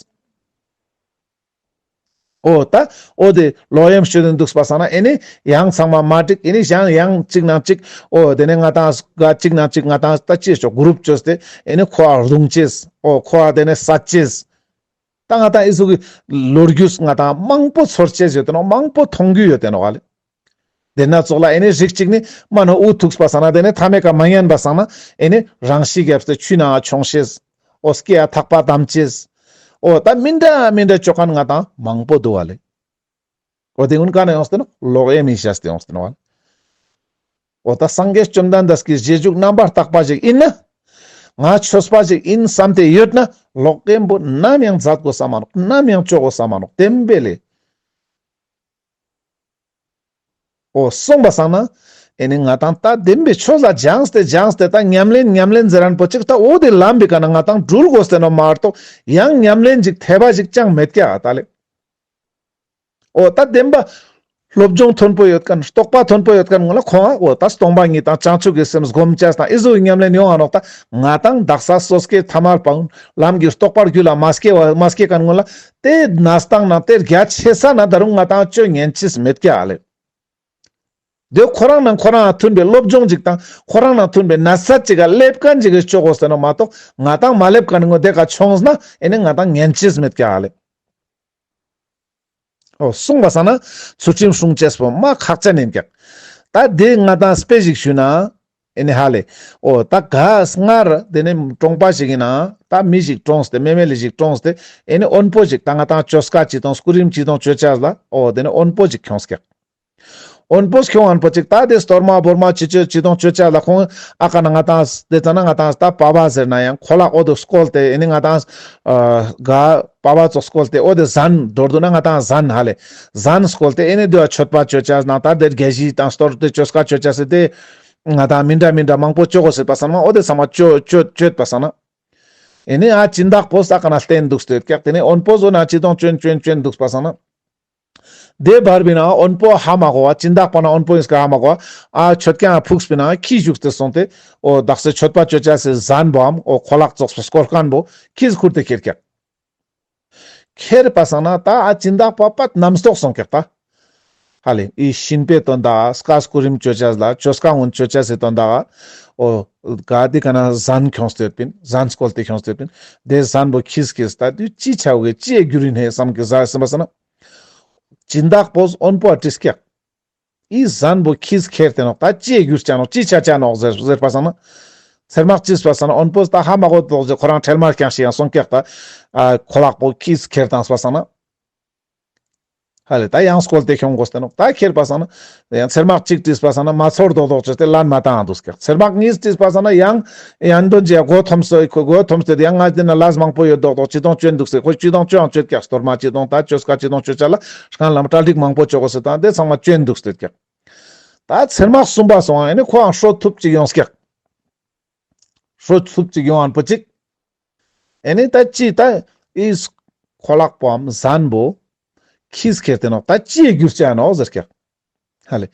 འོ་ད་འོ་དེ་ལོག་གཡེམ་ཤོད་དེ་འདུག་པ་སང་ན་ཨེ་ནི་ཡང་ཚང་མ་མ་འགྲིག་ཨེ་ནི་ཡང་ཡང་གཅིག་ནང་གཅིག་འོ་དེ་ནས་ང་ཏང་གཅིག་ནང་གཅིག་ང་ཏང་ད་ཅི་ཆོག་གུ་རུབ་བཅོས་ཏེ་ཨེ་ནི་ཁོ་ཨ་རྡུང་ཅེས་འོ་ཁོ་ཨ་དེ་ནས་བསད་ཅེས། ད་ང་ཏང་ཨི་ཟུག་གི་ལོ་རྒྱུས་ང་ཏང་མང་པོ་ཚོར་ཅེས་ཡོད་དེ་ནོག་མང་པོ་མཐོང་རྒྱུ་ཡོད་དེ་ནོག་ཨ་ལེ། དེ་ན་ཙོགས་ལ་ཨེ་ནི་རིགས་གཅིག་ནི་མ་ནོ་འུ་ཐུག་པ་སང་ན་དེ་ནས་ཐ་མའི་ཀ་མ་ཉན་པ་སང་ན་ཨེ་ནི་རང་ཤི་རྒྱབ་སྟེ་ཆུ་ནང་མཆོང་ཤེས། འོ་སྐེ་ཡ་ཐག་པ་བསྡམ་ཅེས། འོ་ད་མི་འདྲ་མི་འདྲ་ཅོ་མཁན་ང་ཏང་མང་པོ་འདུག་ཨ་ལེ། འོ་དེ་ཀུན་ག་ནས་ཡོངས་ཏེ་ནོག་ལོག་གཡེམ་མི་བྱས་ཏེ་ཡོངས་ཏེ་ནོག་ཨ་ལེ། འོ་ད་སངས་རྒྱས་བཅོམ་ལྡན་འདས་ཀྱི་རྗེས་འཇུག་རྣམ་པར་དག་པ་ཞིག་ཡིན་ན། ང་ཆོས་པ་ཞིག་ཡིན་བསམ་སྟེ་ཡོད་ན་ལོག་གཡེམ་པོ་ནམ་ཡང་མཛད་དགོས་ས་མ་ནོག་ནམ་ཡང་ཅོ་དགོས་ས་མ་ནོག་བདེན་པས་ལེ། འོ་སོང་པ་སང་ན། ཨེ་ནི་ང་ཏང་ད་བདེན་པའི་ཆོས་ལ་སྦྱངས་ཏེ་སྦྱངས་ཏེ་ད་ཉམས་ལེན་ཉམས་ལེན་ཟེར་རན་པོ་ཅིག་ད་འོ་དེ་ལམ་པའི་ཀ་ན་ང་ཏང་འགྲུལ་དགོས་ཏེ་ནོག་མ་གཏོགས་ཡང་ཉམས་ལེན་ཅིག་ཐེབས་པ་ཅིག་ཅང་མེད་ཀྱག་ད་ལེ། འོ་ད་བདེན་པ་སློབ་སྦྱོང་མཐོན་པོ་ཡོད་མཁན་རྟོགས་པ་མཐོན་པོ་ཡོད་མཁན་ཀུན་ལ་ཁོང་ང་འོ་ད་སྟོང་པ་ཉིད་དང་བྱང་ཆུབ་ཀྱི་སེམས་སྒོམ་ཅེས་དང་ཨི་ཟུག་ཉམས་ལེན་ཡོང་ང་ནོག་ད་ང་ཏང་དག་ས་སོ་སྐྱེ་ཐ་མལ་པའི་ལམ་གྱི་རྟོགས་པར་རྒྱུད་ལ་མ་སྐྱེ་བ་མ་སྐྱེ་མཁན་ཀུན་ལ་དེ་གནས་སྟངས་ནང་དེ་རྒྱ་ཆེ་ས་ན་ད་རུང་ང་ཏང་ཅོ་ཉན་ཅེས་མེད་ཀྱག་ཨ་ལེ། དེ་ཁོ་རང་ནང་ཁོ་རང་མཐུན་པའི་སློབ་སྦྱོང་ཅིག་དང་ཁོ་རང་ནང་མཐུན་པའི་ན་ཚ་ཅིག་ག་སླེབས་མཁན་ཅིག་གི་ཅོ་དགོས་ཟེར་ནོག་མ་གཏོགས་ང་ཏང་མ་སླེབས་མཁན་ངོ་དེ་ཀ་མཆོངས་ན་ཨེ་ནི་ང་ཏང་ཉན་ཅེས་མེད་ཀྱག་ཨ་ལེ། འོ་གསུངས་པ་སང་ན་ཚུལ་ཁྲིམས་སྲུང་ཅེས་པོ་མ་ཁག་ཅན་ཡིན་ཀྱག་ད་དེ་ང་ཏང་དཔེ་ཞིག་ཞུས་ན་ཨེ་ནི་ཧ་ལེ། འོ་ད་ག་སྔར་དེ་ནི་གྲོང་པ་ཞིག་ཡིན་ན་ད་མི་ཞིག་གྲོངས་ཏེ་མེ་མེ་ལི་ཞིག་གྲོངས་ཏེ་ཨེ་ནི་དབོན་པོ་ཞིག་ད་ང་ཏང་ཆོས་ཁ་ཅི་དང་སྐུ་རིམ་ཅི་དང་ཅོ་ཅེས་ལ་འོ་དེ་ནི་དབོན་པོ་ཞིག་ཁྱོངས་ཀྱག་དབོན་པོ་ཁྱོང་ཨན་པོ་ཅིག་ད་དེ་སྟོར་མ་བོར་མ་ཅི་ཅོ་ཅི་དང་ཅོ་ཅེས་ལ་ཁོང་ཨ་ཀ་ན་ང་ཏང་དེ་ཙ་ན་ང་ཏང་ད་པ་བ་ཟེར་ན་ཡང་ཁོ་ལ་འོ་དེ་སྐོལ་ཏེ་ཨེ་ནི་ང་ཏང་ག་པ་བ་ཙོགས་སྐོལ་ཏེ་འོ་དེ་ཟན་མདོར་བསྡུ་ན་ང་ཏང་ཟན་ཧ་ལེ་ཟན་སྐོལ་ཏེ་ཨེ་ནི་དེ་བ་མཆོད་པ་ཅོ་ཅེས་ནང་ད་དེ་རྒྱ་ཞི་དང་སྟོར་ཏེ་ཆོས་ཁ་ཅོ་ཅེས་སི་དེ་ང་ཏང་མི་འདྲ་མི་འདྲ་མང་པོ་ཅོ་དགོས་ཟེར་པ་སང་ན་འོ་དེ་ཚང་མ་ཅོ་ཅོ་ཅོ་པ་སང་ན་ཨེ་ནི་ཨ་སྦྱིན་བདག་པོ་ས་ཀ་ན་བསྟེན་འདུག་སྟེ་ཀྱག་དེ་ནི་དབོན་པོ་ཟོ་ན་ཅི་དང་ཅོན་ཅོན་ཅོན་འདུག་པ་སང་ན། དེ་བར་བི་ན་དབོན་པོ་ཧ་མ་གོ་བ་སྦྱིན་བདག་པོ་ན་དབོན་པོ་ཡིན་སྐ་ཧ་མ་གོ་བ་ཨ་མཆོད་ཁང་ཕུགས་པི་ན་ཁྱི་བཞུགས་ཏེ་སོང་སྟེ་འོ་དག་ས་མཆོད་པ་ཅོ་ཅེས་སི་ཟན་བོའམ་འོ་ཁོ་ལག་ཙོགས་སི་སྐོར་མཁན་བོ་ཁྱིས་ཁུར་ཏེ་ཁྱེར་ཀྱག་ཁྱེར་པ་སང་ན་ད་ཨ་སྦྱིན་བདག་པོ་པད་རྣམ་རྟོག་སོང་ཀྱག་ད། ཧ་ལེ་ཨི་གཤིན་པོའི་དོན་དག་སྐ་སྐུ་རིམ་ཅོ་ཅེས་ལ་ཆོས་ཁ་ངུན་ཅོ་ཅེས་སི་དོན་དག་འོ་ག་དེ་ཀ་ན་ཟན་ཁྱོངས་ཏེ་ཡོད་པིན་ཟན་སྐོལ་ཏེ་ཁྱོངས་ཏེ་ཡོད་པིན་དེ་ཟན་བོ་ཁྱིས་ཁྱེར་ད་དུས་ཅི་ཆ་བོ་གི་ཅི་ཡ་རྒྱུ་རིན་ཧེ་བསམ་གི་ཟ་སེམས་པ་སང་ན། སྦྱིན་བདག་པོས་དབོན་པོ་ཨ་དྲིས་ཀྱག་ཨི་ཟན་བོ་ཁྱིས་ཁྱེར་ཏེ་ནོག་ད་ཅི་ཡ་རྒྱུ་ཆ་ནོག་ཅི་ཆ་ཆ་ནོག་ཟེར་ཟེར་པ་སང་ན། ཚེར་མག་ཅིས་པ་སང་ན་དབོན་པོས་ད་ཧ་མ་གོ་དོག་ཟེར་ཁོ་རང་ཁྲེལ་མ་རྐྱང་ཞིག་ཡང་སོང་ཀྱག་ད། ཨ་ཁོ་ལག་པོ་ཁྱིས་ཁྱེར་དང་པ་སང་ན། ཧ་ལེ་ད་ཡང་སྐོལ་ཏེ་ཁྱོང་དགོས་ཏེ་ནོག་ད་ཁྱེར་པ་སང་ན། ཡང་ཚེར་མག་གཅིག་བྲིས་པ་སང་ན་མ་ཚོར་དོག་དོག་ཅོས་ཏེ་ལན་མ་བཏང་འདུག་ཀྱག་ཚེར་མག་གཉིས་བྲིས་པ་སང་ན་ཡང་ཡང་དོན་ཅི་ཡ་མགོ་འཐོམས་སོ་ཁོ་མགོ་འཐོམས་ཏེ་ཡང་ང་དེ་ན་ལས་མང་པོ་ཡོད་དོག་དོག་ཅི་དང་ཅོན་འདུག་སེ་ཁོ་ཅི་དང་ཅོ་ཡང་ཅོད་ཀྱག་སྟོར་མ་ཅི་དང་ད་ཆོས་ཁ་ཅི་དང་ཅོ་ཅེས་ལ་སྔན་ལམ་གྲ་སྒྲིག་མང་པོ་ཅོ་དགོས་སེ་དང་དེ་ཚང་མ་ཅོན་འདུག་སྟེ་ཀྱག་ད་ཚེར་མག་གསུམ་པ་སོང་ཨ་ནི་ཁོའང་ཧྲོ་ཐུབ་ཅིག་ཡོངས་ཀྱག་ཧྲོ་ཐུབ་ཅིག་ཡོང་ཨན་པོ་ཅིག་ཨེ་ནི་ད་ཅི་ད་ཨིས་ཁོ་ལག་པོའམ་ཟན་བོ་ཁྱིས་ཁྱེར་ཏེ་ནོག་ད་ཅི་ཡ་རྒྱུ་ཆ་ནོག་ཟེར་ཀྱག་ཧ་ལེ།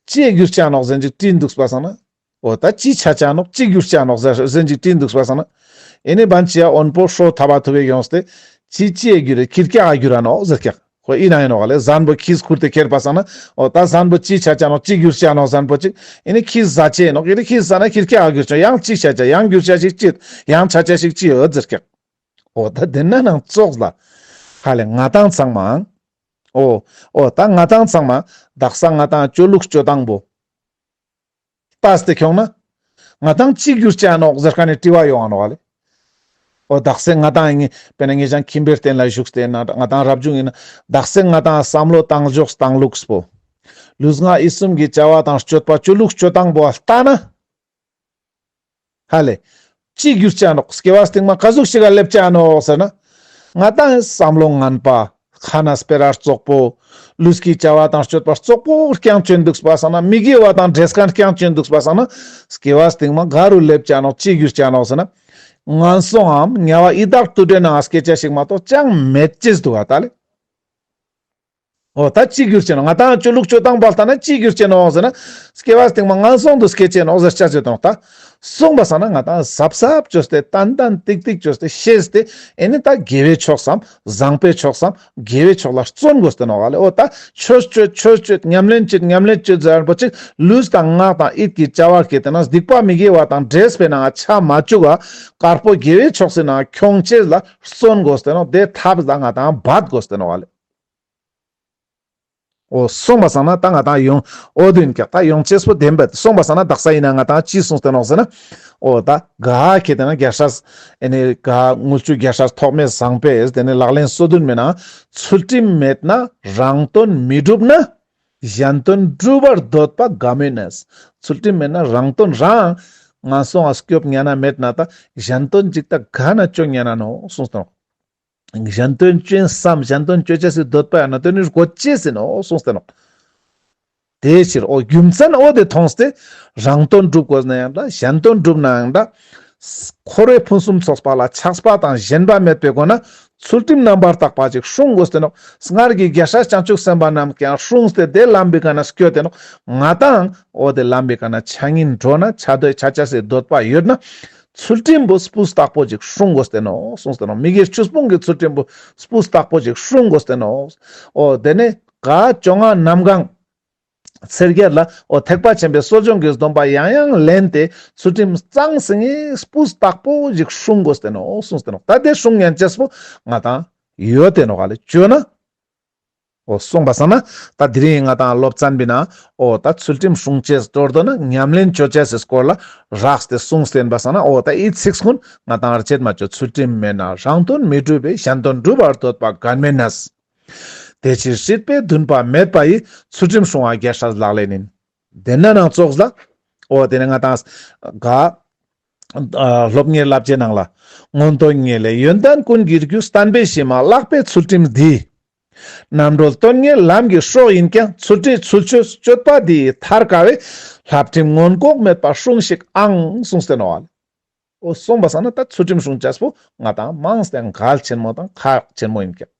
ཅི་ཡ་རྒྱུ་ཆ་ནོག་ཟེར་ཅིག་དྲིས་འདུག་པ་སང་ན། འོ་ད་ཅི་ཆ་ཆ་ནོག་ཅི་རྒྱུ་ཆ་ནོག་ཟེར་ཟེར་ཅིག་དྲིས་འདུག་པ་སང་ན། ཨེ་ནི་བན་ཅི་ཡ་དབོན་པོ་ཧྲོ་ཐ་བ་ཐུབ་པའི་ཡོངས་ཏེ། ཅི་ཅི་ཡ་རྒྱུ་རེ་ཁྱིར་ཀྱག་ག་རྒྱུ་ར་ནོག་ཟེར་ཀྱག་ཁོ་ཨི་ན་ཡིན་ནོག་ལེ་ཟན་བོ་ཁྱིས་ཁུར་ཏེ་ཁྱེར་པ་སང་ན། འོ་ད་ཟན་བོ་ཅི་ཆ་ཆ་ནོག་ཅི་རྒྱུ་ཆ་ནོག་ཟན་བོ་ཅིག་ཨེ་ནི་ཁྱིས་ཟ་ཅེས་ནོག་ཨེ་ནི་ཁྱིས་ཟ་ན་ཁྱིར་ཀྱག་ག་རྒྱུ་ཆ་ཡང་ཅི་ཆ་ཆ་ཡང་རྒྱུ་ཆ་ཞིག་ཅི་ཡང་ཆ་ཆ་ཞིག་ཅི་ཡོད་ཟེར་ཀྱག་འོ་ད་དེ་ན་ནང་ཙོགས་ལ། ཧ་ལེ་ང་ཏང་ཚང་མ། འོ། འོ་ད་ང་ཏང་ཚང་མ། དག་ས་ང་ཏང་ཅོ་ལུགས་ཅོ་སྟངས་པོ། ལྟས་ཏེ་ཁྱོང་ན། ང་ཏང་ཅི་གྱུར་ཅ་ནོག་ཟེར་ཁན་ནི་དྲི་བ་ཡོང་ང་ནོག་ལེ། འོ་དག་ས་ང་ཏང་ངི་དཔེར་ན་ངེ་ཅག་ཁྱིམ་པའི་རྟེན་ལ་བཞུགས་ཏེ་ན་ང་ཏང་རབ་བྱུང་ཡིན་ན་དག་ས་ང་ཏང་བསམ་བློ་བཏང་ཕྱོགས་བཏང་ལུགས་པོ། ལུས་ངག་ཡིད་གསུམ་གྱི་བྱ་བ་དང་སྤྱོད་པ་ཅོ་ལུགས་ཅོ་སྟངས་པོ་ལྟ་ན། ཧ་ལེ། ཅི་གྱུར་ཅ་ནོག་སྐྱེ་བ་སྟིང་མ་ག་ཟུག་ཞིག་ག་སླེབས་ཅ་ནོག་ཟེར་ན། ང་ཏང་བསམ་བློ་ངན་པ། ཁ་ན་སྤེ་ར་རྩོག་པོ། ལུས་ཀྱི་བྱ་བ་དང་སྤྱོད་པ་རྩོག་པོ་རྐྱང་ཅོ་འདུག་པ་སང་ན་མི་དགེ་བ་དང་འདྲེས་ཁན་རྐྱང་ཅོ་འདུག་པ་སང་ན། སྐྱེ་བ་སྟིང་མ་ག་རུ་སླེབས་ཅ་ནོག་ཅི་གྱུར་ཅ་ནོག་ཟེར་ན། ངན་སོང་ངམ་དམྱལ་བ་ཡི་དྭགས་དུད་འགྲོའི་ནང་སྐྱེ་ཅ་ཞིག་མ་གཏོགས་ཅང་མེད་ཅེས་འདུག་ག་ད་ལེ། འོ་ད་ཅི་གྱུར་ཅ་ནོག་ང་ཏང་ཅོ་ལུགས་ཅོ་སྟངས་པ་ལྟ་ན་ཅི་གྱུར་ཅ་ནོག་ཟེར་ན། སྐྱེ་བ་སྟིང་མ་ངན་སོང་དུ་སྐྱེ་ཅ་ནོག་ཟེར་ཅ་ཅེས་དང་ད། གསུངས་པ་སང་ན་ང་ཏང་གཟབ་གཟབ་བཅོས་ཏེ་ཏན་ཏན་ཏིག་ཏིག་བཅོས་ཏེ་ཤེས་ཏེ་ཨེ་ནི་ད་དགེ་བའི་ཕྱོགས་སམ་བཟང་པོའི་ཕྱོགས་སམ་དགེ་བའི་ཕྱོགས་ལ་བརྩོན་དགོས་ཏེ་ནོག་ལེ། འོ་ད་ཆོས་སྤྱོད་ཆོས་སྤྱོད་ཉམས་ལེན་སྤྱོད་ཉམས་ལེན་སྤྱོད་ཟེར་པོ་ཅིག་ལུས་དང་ངག་དང་ཡིད་ཀྱི་བྱ་བ་སྐྱེད་དེ་ན་སྡིག་པ་མི་དགེ་བ་དང་འདྲེས་པའི་ནང་ཆ་མ་བཅུག་ག་དཀར་པོ་དགེ་བའི་ཕྱོགས་སི་ནང་ཁྱོང་ཅེས་ལ་བརྩོན་དགོས་ཏེ་ནོག་དེ་ཐབས་ལ་ང་ཏང་འབད་དགོས་ཏེ་ནོག་ལེ། འོ་གསུངས་པ་སང་ན་ད་ང་ཏང་ཡོང་འོ་དོན་ཀྱག་ད་ཡོང་ཅེས་པོ་བདེན་པ་གསུངས་པ་སང་ན་དག་ས་ཡིན་ན་ང་ཏང་ཅི་གསུངས་ཏེ་ནོག་ཟེར་ན། འོ་ད་ག་ཁེ་ཏེ་ན་རྒྱལ་སྲས་ཨེ་ནི་ག་དངུལ་ཆུ་རྒྱལ་སྲས་ཐོགས་མེད་བཟང་པོས་དེ་ནི་ལག་ལེན་སོ་བདུན་མའི་ནང་ཚུལ་ཁྲིམས་མེད་ན་རང་དོན་མི་འགྲུབ་ན། གཞན་དོན་སྒྲུབ་པར་འདོད་པ་ག་མེད་ན། ཚུལ་ཁྲིམས་མེད་ན་རང་དོན་རང་ང་སོང་ང་སྐྱོབ་ཉན་ན་མེད་ན་ད་གཞན་དོན་ཅིག་ད་ག་ན་ཅོ་ཉན་ན་ནོག་གསུངས་ཏེ་ནོག་གཞན་དོན་ཅོ་ཨིན་སམ་གཞན་དོན་ཅོ་ཅེས་སི་འདོད་པ་ཡང་ན་དོན་ནི་དགོས་ཅེས་ཨིན་ནོག་གསུངས་ཏེ་ནོག་དེ་ཕྱིར་འོ་རྒྱུ་མཚན་འོ་དེ་མཐོང་སྟེ་རང་དོན་སྒྲུབ་དགོས་ན་ཡང་འདྲ་གཞན་དོན་སྒྲུབ་ན་ཡང་འདྲ། འཁོར་བའི་ཕུན་སུམ་ཚོགས་པ་ལ་ཆགས་པ་དང་ཞེན་པ་མེད་པའི་སྒོ་ན་ཚུལ་ཁྲིམས་རྣམ་པར་དག་པ་ཅིག་སྲུང་དགོས་ཏེ་ནོག་སྔར་གྱི་རྒྱལ་སྲས་བྱང་ཆུབ་སེམས་དཔའ་རྣམས་ཀྱང་སྲུང་སྟེ་དེ་ལམ་པོའི་ཀ་ན་སྐྱོད་དེ་ནོག་ང་ཏང་འོ་དེ་ལམ་པོའི་ཀ་ན་ཆ་ཉིན་འགྲོ་ན་ཆ་དོད་ཆ་ཅེས་སི་འདོད་པ་ཡོད་ན། ཚུལ་ཁྲིམས་པོ་སྤུས་དག་པོ་ཅིག་སྲུང་དགོས་ཏེ་ནོག་གསུངས་ཏེ་ནོག་མི་དགེ་བཅུ་སྤོང་གི་ཚུལ་ཁྲིམས་པོ་སྤུས་དག་པོ་ཅིག་སྲུང་དགོས་ཏེ་ནོག་འོ་དེ་ནས་ག་བཅོ་ལྔ་གནམ་གང་ཚེས་བརྒྱད་ལ་འོ་ཐེག་པ་ཆེན་པོའི་གསོ་སྦྱོང་གི་སྡོམ་པ་ཡང་ཡང་ལེན་ཏེ་ཚུལ་ཁྲིམས་གཙང་སིང་ངེ་སྤུས་དག་པོ་ཅིག་སྲུང་དགོས་ཏེ་ནོག་གསུངས་ཏེ་ནོག་ད་དེ་སྲུང་ཉན་ཅེས་པོ་ང་ཏང་ཡོད་དེ་ནོག་ལེ། བཅོས་ན། འོ་གསུངས་པ་སང་ན་ད་དེ་རིང་ང་ཏང་སློབ་ཚན་པའི་ནང་འོ་ད་ཚུལ་ཁྲིམས་སྲུང་ཅེས་མདོར་བསྡུ་ན་ཉམས་ལེན་ཅོ་ཅེས་སི་སྐོར་ལ་རགས་ཏེ་གསུངས་ཏེ་ཡིན་པ་སང་ན་འོ་ད་འི་ཚིག་ཀུན་ང་ཏང་རྗེད་མ་ཅོ། ཚུལ་ཁྲིམས་མེད་ན་རང་དོན་མི་འགྲུབ་པས། གཞན་དོན་སྒྲུབ་པར་འདོད་པ་ག་མེད་ན། དེ་ཕྱིར་སྲིད་པའི་འདུན་པ་མེད་པ་ཡི། ཚུལ་ཁྲིམས་སྲུང་བ་རྒྱལ་སྲས་ལག་ལེན་ཡིན། དེ་ན་ནང་ཙོགས་ལ་འོ་དེ་ནས་ང་ཏང་ག་ཨ་སློབ་གཉེར་བསླབ་བྱའི་ནང་ལ་མངོན་མཐོ་ངེས་ལེགས་ཡོན་ཏན་ཀུན་གྱི་རྒྱུ། བསྟན་པའི་གཞི་མ་བརླག་པའི་ཚུལ་ཁྲིམས་འདི། རྣམ་གྲོལ་དོན་གཉེར་ལམ་གྱི་སྲོག་ཡིན་ཀྱང་། ཚུལ་ཁྲིམས་ཚུལ་འཆོས་སྤྱོད་པ་འདི་ཡིས་ཐར་དཀའ་བས། བསླབ་ཁྲིམས་མངོན་ལྐོག་མེད་པར་སྲུངས་ཤིག་ཨང་གསུངས་ཏེ་ནོག་ལེ། འོ་གསུངས་པ་སང་ན་ད་ཚུལ་ཁྲིམས་སྲུང་ཅེས་པོ་ང་ཏང་མང་སྟེ་གལ་ཆེན་མོ་དང་ཁག་ཆེན་མོ་ཡིན་ཀྱག་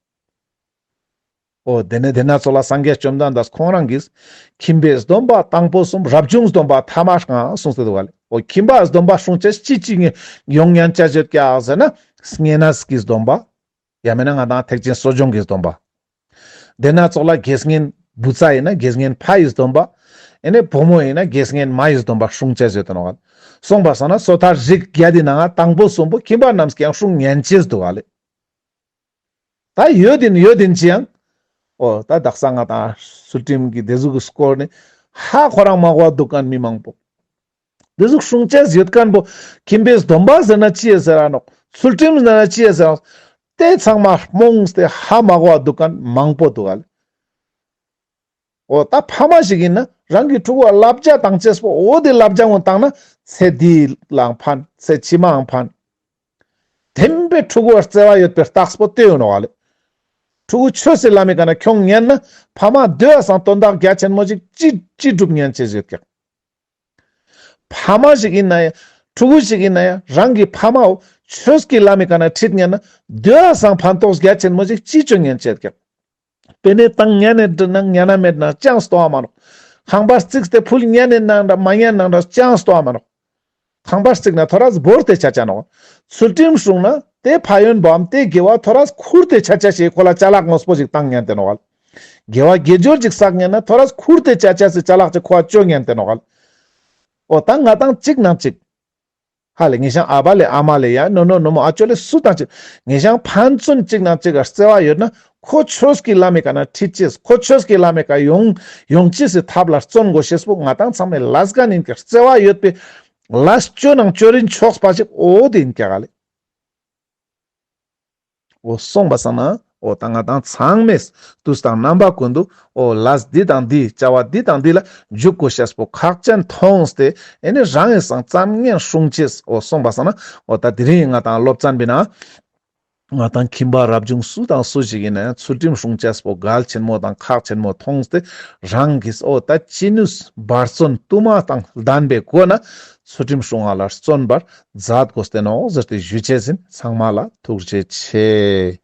འོ་དེ་ནས་དེ་ན་ཙོགས་ལ་སངས་རྒྱས་བཅོམ་ལྡན་འདས་ཁོང་རང་གིས་ཁྱིམ་པའི་སྡོམ་པ་དང་པོ་གསུམ། རབ་བྱུང་སྡོམ་པ་ཐ་མ་ལྔ་གསུངས་ཏེ་འདུག་ལེ། འོ་ཁྱིམ་པའི་སྡོམ་པ་སྲུང་ཅེས་ཅི་ཅི་ཡོང་ཉན་ཅེས་ཡོད་ཀྱག་ཟེར་ན་བསྙེན་གནས་ཀྱི་སྡོམ་པ། ཡང་མིན་ན་ང་ཏང་ཐེག་ཆེན་གསོ་སྦྱོང་གི་སྡོམ་པ། དེ་ན་ཙོགས་ལ་དགེ་བསྙེན་བུ་ཚ་ཡིན་ན་དགེ་བསྙེན་ཕ་ཡི་སྡོམ་པ། ཨེ་ནས་བུ་མོ་ཡིན་ན་དགེ་བསྙེན་མ་ཡི་སྡོམ་པ་སྲུང་ཅེས་ཡོད་དེ་ནོག་གསུངས་པ་སང་ན་སོ་ཐར་རིགས་བརྒྱད་དེ་ནང་དང་པོ་གསུམ་པོ་ཁྱིམ་པ་རྣམས་ཀྱང་སྲུང་ཉན་ཅེས་འདུག་ལེ། ད་ཡོད་དེ་ཡོད་དེ་ཅི་ཡང་། འོ་ད་དག་ས་ང་ཏང་ཚུལ་ཁྲིམས་ཀྱི་དེ་ཟུག་གི་སྐོར་ནི་ཧ་ཁོ་རང་མ་གོ་བ་འདུག་མཁན་མི་མང་པོ། དེ་ཟུག་སྲུང་ཅེས་ཡོད་མཁན་པོ་ཁྱིམ་པའི་སྡོམ་པ་ཟེར་ན་ཅི་ཡ་ཟེར་ར་ནོག་ཚུལ་ཁྲིམས་ཟེར་ན་ཅི་ཡ་ཟེར་ར་ནོག་དེ་ཚང་མ་རྨོངས་ཏེ་ཧ་མ་གོ་བ་འདུག་མཁན་མང་པོ་འདུག་ལེ། འོ་ད་ཕ་མ་ཞིག་ཡིན་ན་རང་གི་ཕྲུ་གུ་ལ་བསླབ་བྱ་བཏང་ཅེས་པོ་འོ་དེ་བསླབ་བྱ་ངོ་བཏང་ན་ཚེ་འདི་ལའང་ཕན་ཚེ་ཕྱི་མའང་ཕན། བདེན་པའི་ཕྲུ་གུ་ལ་བརྩེ་བ་ཡོད་པའི་རྟགས་པོ་དེ་ཡོད་ནོག་ལེ། ཕྲུ་གུ་ཆོས་སི་ལམ་མི་ཀ་ན་ཁྱོང་ཉན་ན་ཕ་མ་དེ་བ་སང་དོན་དག་རྒྱ་ཆེན་མོ་ཞིག་ཅི་ཅི་སྒྲུབ་ཉན་ཅེས་ཡོད་ཀྱག་ཕ་མ་ཞིག་ཡིན་ན་ཡང་ཕྲུ་གུ་ཞིག་ཡིན་ན་ཡང་རང་གི་ཕ་མའོ་ཆོས་ཀྱི་ལམ་མི་ཀ་ན་ཁྲིད་ཉན་ན་དེ་བ་སང་ཕན་ཐོགས་རྒྱ་ཆེན་མོ་ཞིག་ཅི་ཅོ་ཉན་ཅེས་ཀྱག་དེ་ནས་བཏང་ཉན་ནས་འདྲི་ན་ཉན་ན་མེད་ན་ཅང་སྟོང་བ་མ་ནོག་ཁང་པ་རྩིགས་ཏེ་ཕུལ་ཉན་ནས་ན་འདྲ་མ་ཉན་ན་འདྲ་ཅང་སྟོང་བ་མ་ནོག་ཁང་པ་རྩིགས་ན་ཐོ་རས་བོར་ཏེ་ཆ་ཆ་ནོག་ཚུལ་ཁྲིམས་སྲུང་ན་དེ་ཕན་ཡོན་བོའམ་དེ་དགེ་བ་ཐོ་རས་ཁུར་ཏེ་ཆ་ཆ་ཞིག་ཁོ་ལ་ཅ་ལག་དངོས་པོ་ཞིག་བཏང་ཉན་ཏེ་ནོག་ལེ། དགེ་བ་དགེ་སྦྱོར་ཅིག་བསགས་ཉན་ན་ཐོ་རས་ཁུར་ཏེ་ཆ་ཆ་ཞིག་ཅ་ལག་ཅིག་ཁོ་ལ་ཅོ་ཉན་ཏེ་ནོག་ལེ། འོ་ད་ང་ཏང་གཅིག་ནང་གཅིག་ཧ་ལེ་ངེ་ཞང་ཨ་བ་ལེ་ཨ་མ་ལེ་ཡ་ནོ་ནོ་ནོ་མོ་ཨ་ཅོ་ལེ་སུ་དང་གཅིག་ངེ་ཞང་ཕན་ཚུན་གཅིག་ནང་གཅིག་ག་བརྩེ་བ་ཡོད་ན་ཁོ་ཆོས་ཀྱི་ལམ་མི་ཀ་ན་ཁྲིད་ཅེས་ཁོ་ཆོས་ཀྱི་ལམ་མི་ཀ་ཡོང་ཡོང་ཅེས་སི་ཐབས་ལ་བརྩོན་དགོས་ཤེས་པོ་ང་ཏང་ཚང་མའི་ལས་འགན་ཡིན་ཀྱག་བརྩེ་བ་ཡོད་པའི་ལས་ཅོ་ནང་ཅོ་རིན་ཆོག་པ་ཞིག་འོ་དེ་ཡིན་ཀྱག་ལེ། འོ་གསུངས་པ་སང་ན་འོ་ད་ང་ཏང་ཚང་མས་དུས་དང་རྣམ་པ་ཀུན་ཏུ་འོ་ལས་འདི་དང་འདི་བྱ་བ་འདི་དང་འདི་ལ་འཇུག་དགོས་ཤེས་པོ་ཁག་ཅན་མཐོང་སྟེ་ཨེ་ནི་རང་ངི་སང་ཙམ་ངན་སྲུང་ཅེས་འོ་གསུངས་པ་སང་ན་འོ་ད་དེ་རིང་ང་ཏང་སློབ་ཚན་པའི་ནང་ང་ཏང་ཁྱིམ་པ་རབ་བྱུང་སུ་དང་སུ་ཞིག་ཡིན་ན་ཡང་ཚུལ་ཁྲིམས་སྲུང་ཅེས་པོ་གལ་ཆེན་མོ་དང་ཁག་ཆེན་མོ་མཐོང་སྟེ་རང་གིས་འོ་ད་ཅི་ནུས་འབད་བརྩོན་དུ་མ་དང་ལྡན་པའི་སྒོ་ན་ཚུལ་ཁྲིམས་སྲུང་བ་ལ་བརྩོན་པར་མཛད་དགོས་ཏེ་ནོག་ཟེར་ཏེ་ཞུ་ཅེས་ཡིན། ཚང་མ་ལ་ཐུགས་རྗེ་ཆེ།